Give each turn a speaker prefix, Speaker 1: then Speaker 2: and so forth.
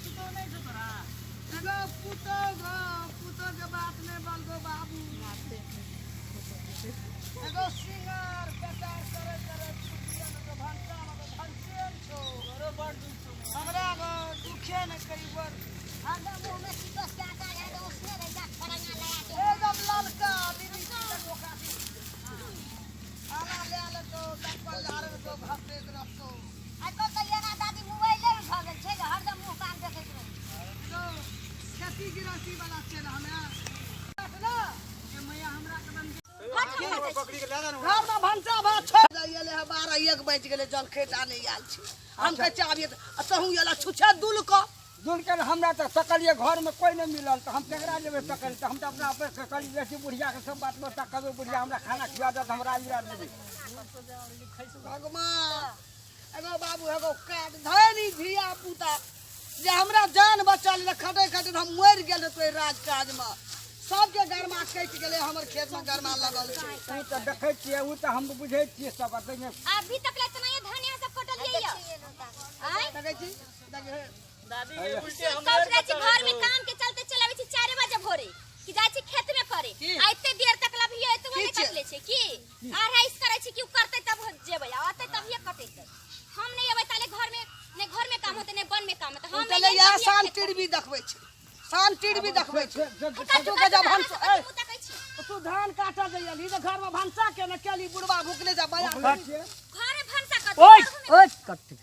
Speaker 1: सुतो नहीं छौ तोरा।
Speaker 2: एगो पुतोह गो, पुतोह के बात नहि बोल गो बाबू। एगो सिंगार पेटार करे करे छुटियन गो भनसा में तो भनसे ने छौ।
Speaker 1: तोरो बड़ दुख छौ।
Speaker 2: हमरा गो दुखे ने करी बड़।
Speaker 3: हरदम मुँह में सिकस के आटा रहे तो उसने रह जा खरंगा लगा के।
Speaker 2: एकदम ललका दीदी धोखा दी। आला ले ले तो चप्पल झाड़े तो घपेट रहतो।
Speaker 3: आजकल तऽ एना दादी मोबाइले में भऽ गेल छै जे हरदम मुँह कान देखैत रहै।
Speaker 2: तो खेती गृहस्थी वाला छै ने हमे। ना
Speaker 1: ए मैया हमरा के बन
Speaker 2: घर में भनसा भात छोड़ जाइए ले 12 1 बज गेलै जलखै टा नहि आयल छै। हम कहै छियै आबिये तऽ तहूँ एला छुछे दुल कऽ।
Speaker 4: दूर के हमरा तऽ सकलियै घरमे कोइ नहि मिलल तऽ हम केकरा जेबै सकल तऽ हम तऽ अपना अपने कहलियै बेसी बुढ़ियाके सब बात बता कहबै बुढ़िया हमरा खाना खिया दे तऽ हम राजी राज लेबै।
Speaker 2: भगवान एगो बाबू एगो काट धनी धिया पुता जे हमरा जान बचा लेलक खटै खटै हम मरि गेल रहितै राज काजमे। सबके गरमा कटि गेलै हमर खेतमे गरमा लगल छै।
Speaker 4: ओ तऽ देखै छियै ओ तऽ हम बुझै छियै सब बात।
Speaker 3: अभी तक ले इतना ये धान यहाँ सब कटलियै ये। आँय?
Speaker 2: देखै छी देखै
Speaker 1: दादी के उल्टे
Speaker 3: सुति कऽ उठि जाइ छी घर में काम के चलते चलि आबै छी 4 बजे भोरे कि जाइ छी खेत में करे
Speaker 2: की?
Speaker 3: आ एते देर तक लभियो एतबो
Speaker 2: की
Speaker 3: नहि
Speaker 2: छै?
Speaker 3: कटले छै की अढ़ाई करै छी कि उ करतै तब जेबै आ अतै तभिए कटेतै। हम नहि अबै ताले घर में नहि घर में काम होतै नहि वन में काम होतै। हम
Speaker 2: चले
Speaker 3: एलियै
Speaker 2: यहाँ
Speaker 3: तभिए
Speaker 2: शान
Speaker 3: खेत
Speaker 2: टिड़बी देखबै छै। शान टिड़बी देखबै छै।
Speaker 3: कतू
Speaker 2: तू के जब
Speaker 3: कतू
Speaker 2: भनसा
Speaker 3: अहाँ सब कतू तकै छी।
Speaker 2: तू धान काटऽ जइयली तऽ घर में भनसा केने केली बुढ़वा भुकले जा बजा
Speaker 4: छियै
Speaker 3: घर में भनसा कतू
Speaker 1: ओए
Speaker 3: घरहु में
Speaker 1: ओए कट्टी।